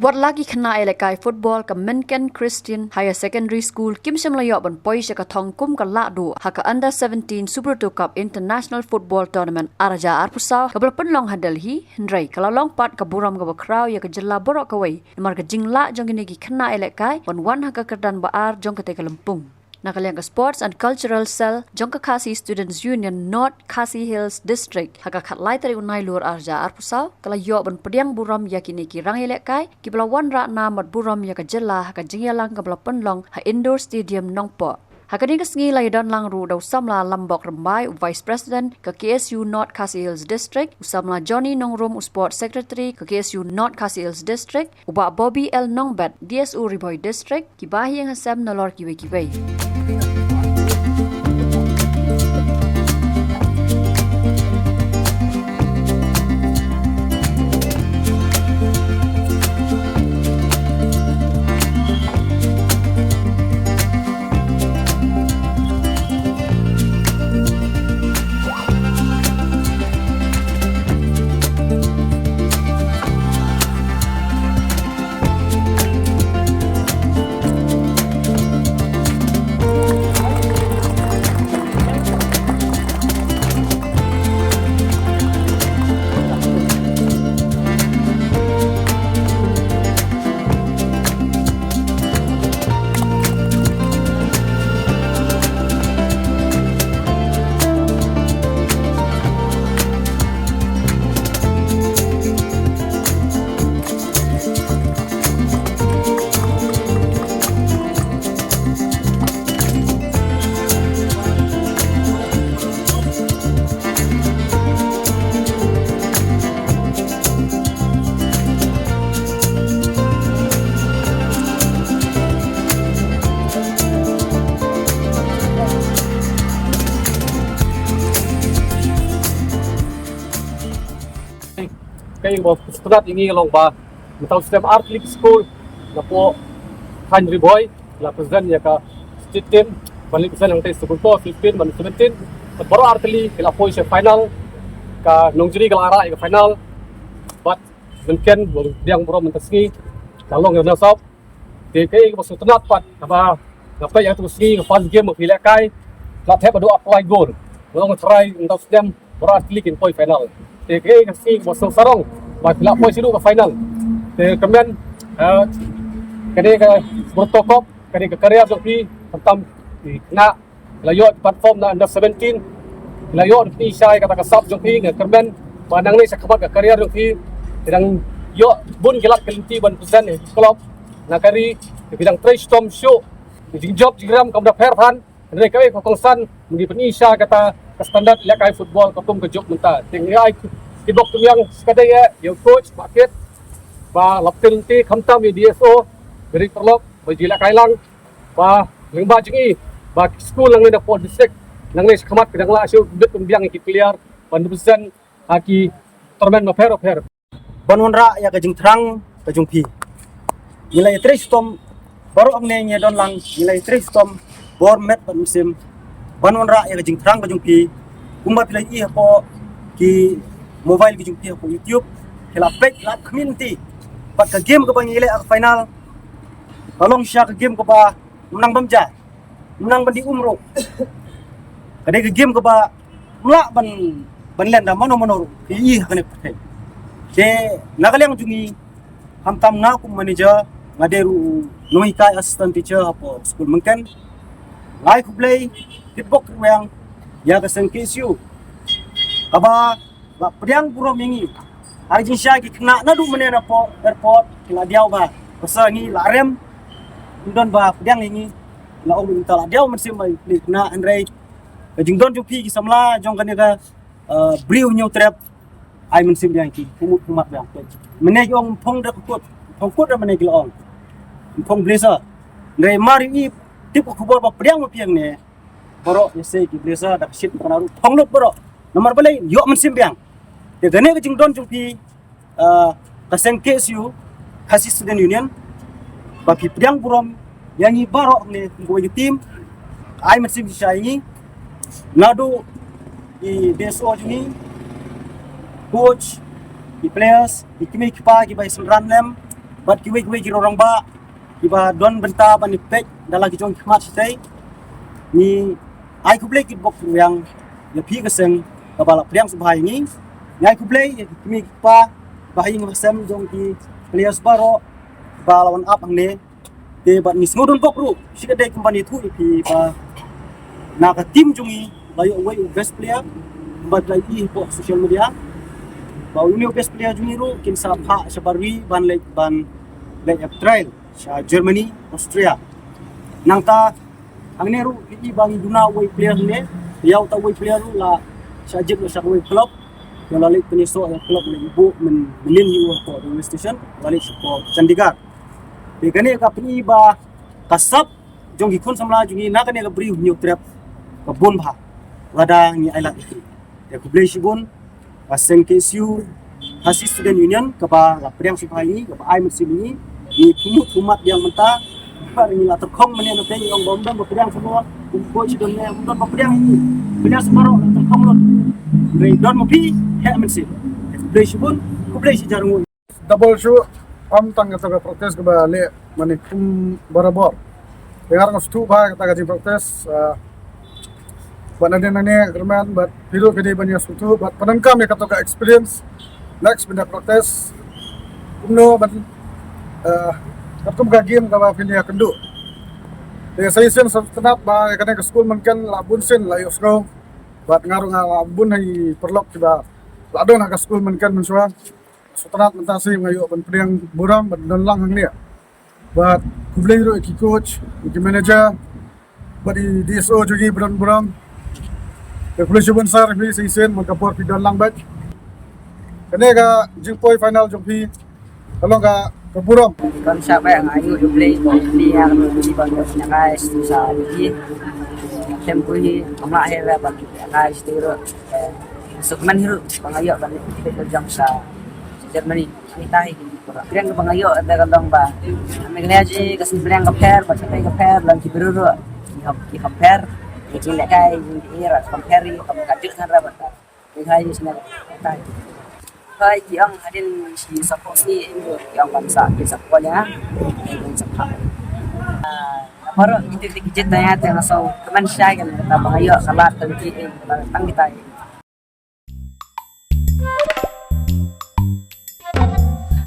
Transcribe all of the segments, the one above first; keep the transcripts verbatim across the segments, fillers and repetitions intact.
Wat la ki khynnah ïalehkai football ka Mynken Christian Higher Secondary School kim shym la ïoh ban poi sha ka thong kum ka lah duh ha ka Under seventeen Subroto Cup International Football Tournament ar hajar arphew saw kaba la pynlong ha Delhi, hynrei ka la long pat ka burom kaba khraw ïa ka jylla baroh kawei namar ka jinglah jong kine ki khynnah ïalehkai ban wan ha ka kyrdan ba ar jong katei ka lympung. Na ka liang ka Sports and Cultural Cell jong ka Khasi Students Union North Khasi Hills District, ha ka khatlai tarik u Nailur ar hajar arphew saw, ka la ïoh ban pdiang burom ïa kine ki rang ïalehkai kiba la wanrah nam bad burom ïa ka jylla ha ka jingïalang kaba la pynlong ha Indoor Stadium Nongpoh. Ha kane ka sngi la ïadon lang ruh da u samla Lambok Rymbai, u Vice President ka K S U North Khasi Hills District, u samla Johnny Nongrum, u Sports Secretary ka K S U North Khasi Hills District, u bah Bobby L Nongbet, D S O Ri Bhoi District, kiba ha ïing ha sem nalor kiwei kiwei. Ka ïing ba sngewtynnat ïa ngi ka long ba mynta u snem ar tylli ki skul napoh thaiñ Ri Bhoi la present ïa ka state team ban leit present hangtei Singapore, Philippines, ban seventeen. Bad baroh ar tylli ki la poi sha final. Ka Nongjri ka la rah ïa ka final. Bad Mynken ba pdiang burom mynta sngi la long ïa u runners up. Te kaei kaba sngewtynnat pat kaba nga peit ïa katu ka sngi, ka first game ba phi lehkai la thep haduh arphew lai gol. Nga ong tharai mynta u snem baroh ar tylli kin poi final. Te kaei ka sngi kaba sngewsarong ba phi la poi shaduh ka final. Te kyrmen, eh, kane ka Subroto Cup, kane ka career jong phi, khamtam ki khynnah la ïoh ki platform na under seventeen, la ïoh ki shai kata ka sap jong phi, nga kyrmen ba nangne shakhmat ka career jong phi, ki dang ïoh bun ki lad ki lynti ban present ha ki club na ka ri, ki dang trei shitom shuh, ki jingjop jingrem kam da pher than. Hynrei kaei ka kongsan, ngi pyni sha kata ka standard lehkai football ka kum ka juk mynta. Te ngi ai ki bok tymmen shikatdei ïa u coach Bah Kit ba la pynti khamtam ïa D S O, beri paralok ba ju lehkai lang. Ba lyngba jong i ba ki skul nangne napoh district, nangne shakhmat ki dang lah shuh bit pynbiang ïa ki player ban represent ha ki tournament bapher bapher. Ban wanrah ïa ka jingthrang ka jong phi. Ngi la ïatrei shitom baroh hangne, ngi don lang, ngi la ïatrei shitom bor met bad mynsiem ban wanrah ïa ka jingthrang ka jong phi. Kumba phi la ïohi hapoh ki mobile ki jong phi, hapoh YouTube, phi la peit, la khmih lynti. Bad ka game kaba ngi leh ha ka final ka long shisha ka game kaba ym nang bam ja, ym nang ban dih um ruh. Ka dei ka game kaba ym lah ban, ban len da mano mano ruh, ïa i ha kane ka pyrthei. Te na ka liang jong ngi, khamtam nga kum manager, nga dei ruh u nonghikai, assistant teacher hapoh skul Mynken. Nga ai khublei kitbok kitweng ïa ka seng K S U kaba la pdiang burom ïa ngi. Ha ka jingshai ki khynnah naduh mynne napoh airport ki la diaw ba, ba sa ngi la rem, ym don ba pdiang ïa ngi. La ong mynta la diaw mynsiem ba ki khynnah, hynrei ka jingdon jong phi ki samla jong kane ka, eh, Bri u Hynñiewtrep, ai mynsiem biang ki, pynmut pynmat biang. Mynne ki ong ym phong da ka kut, ym phong kut da mynne ki la ong, ym phong blazer. Hynrei mar ïa i tip ka khubor ba pdiang ma phi hangne, baroh ïa sei ki blazer da ka shit ka na ruh phong lut baroh. Namar balei? Ïoh mynsiem biang. Te kane ka jingdon jong phi, ah, ka seng K S U, Khasi Student Union, ba phi pdiang burom ïa ngi baroh ne kum kawei ka team. Ai mynsiem shisha ïa ngi. Naduh i D S O jong ngi, coach, i players, i kmie i kpa kiba ïasynran lem, bad kiwei kiwei ki rangbah kiba don bynta ban ïa peit da la ki jong ki khmat shatei. Ngi ai khublei ki bok rwiang ïa phi ka seng kaba la pdiang sngewbha ïa ngi. Ngi ai khublei ïa ki kmie ki kpa ba ha ïing ba sem jong ki players baroh ba la wan ap hangne. Te bad ngi sngew don bok ruh shi katdei kumba ngi ïathuh ïa phi ba na ka team jong ngi la ïoh uwei u best player, bad la ïohi hapoh social media ba une u best player jong ngi ruh kin sa phah shabar ri ban leit ban leit ïa trial sha Germany, Austria. Nangta hangne ruh ngi i ba ngi duna uwei player ne, ïa uta uwei player ruh la shah jied noh sha uwei club. Ïa la leit pynïasoh ïa club, leit buh myn, mynnin hi u hapoh railway station, la leit sha hapoh Chandigarh. Te kane ka pyni ba ka sap jong ki khun samla jong ngi na kane ka Bri u Hynñiewtrep ka bun bha lada ngi ailad ïa ki. Te khublei shibun ka seng K S U Khasi Student Union kaba la pdiang sngewbha ïa ngi, kaba ai mynsiem ïa ngi. Ngi pynmut pynmat biang mynta. Ba ngi la tyrkhong mynne na teng ong ba ym don ba pdiang sngewbha. Kum ko shi don ne ym don ba pdiang ïa ngi. Pdiang sngewbha ruh la tyrkhong lut. Ngi don ma phi, heh mynsiem. Khublei shibun, khublei shi hajar nguh. Double shuh, ym tang kata ka practice kaba leh mane kum barabor. Te nga ruh nga sngewthuh bha kata ka jingpractice, ah, bad nangne nangne kyrmen bad phi ruh phi dei ban ïa sngewthuh bad pyndonkam ïa kata ka experience. Next ban ïa practice kumno ban, ah, katkum ka game kaba phin ïa kynduh. Te sa shisien sngewtynnat ba ïa kane ka skul mynken la bun sien la ïohsngew bad nga ruh nga la bun ha i paralok kiba la don ha ka skul mynken mynshuwa. Sngewtynnat mynta shi nga ïoh ban pdiang burom ban don lang hangne. Bad khublei ruh ïa ki coach, ïa ki manager, bad i D S O jong ngi ba don burom. Te khublei shibun sir, phi sa shisien man ka por phi don lang bad kane ka jingpoi final jong phi ka long ka, ka burom. Kon sha ba nga ïoh ïoh play, play ïa ka play ba nga ïoh ïa ka sa phi. Tem ku hi, kam lah hi ba nga ïoh ïa ka sa ruh. Suk man hi ruh ba nga ïoh ba nga ïoh jong sa Germany. Ni tai. Pdiang ba nga ïoh da ka long ba Meghalaya ji ka seng pdiang ka pher, ba ka pher, lang ki briew ruh ki hap, ki hap pher. Ki jingïalehkai, ki ïa ra pher, ki hap ka jut kan ra ba ta. Ni hai ni sna tai. Hai ki ong hadien shi support ni, ki ong ban sa ki support ïa nga. Ban support. Ah, baroh kita kita kita ya tengah so kemen syai kan, kata ba nga ïoh ka lad tang ki, tang kita.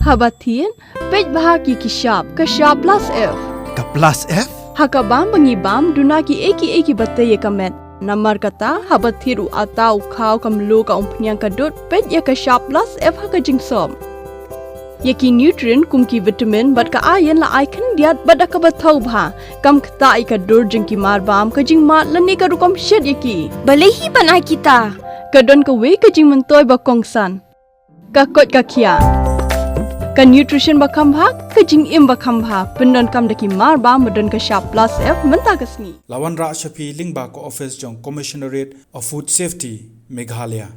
Haba thied, peit bha ki ki shap, ka shap plus F. Ka plus F? Ha ka bam ba ngi bam, duna kiei kiei kiba tei ïa ka met. Namar kata, haba thied u atta, u khaw, ka mluh, ka umphniang, ka dud, peit ïa ka shap plus F ha ka jingsop. Ïa ki nutrient kum ki vitamin bad ka iron la ai khyndiat bad da kaba thaw bha. Kam ktah ïa ka dur jong ki marbam, ka jingmad lane ka rukom shet ïa ki. Balei hi ban ai kita? Ka don kawei ka jingmyntoi ba kongsan. Ka koit ka khiah. Ka nutrition ba kham bha, ka jingim ba kham bha. Pyndonkam da ki marbam ba don ka shap plus F mynta ka sngi. La wanrah sha phi lyngba ka office jong Commissionerate of Food Safety, Meghalaya.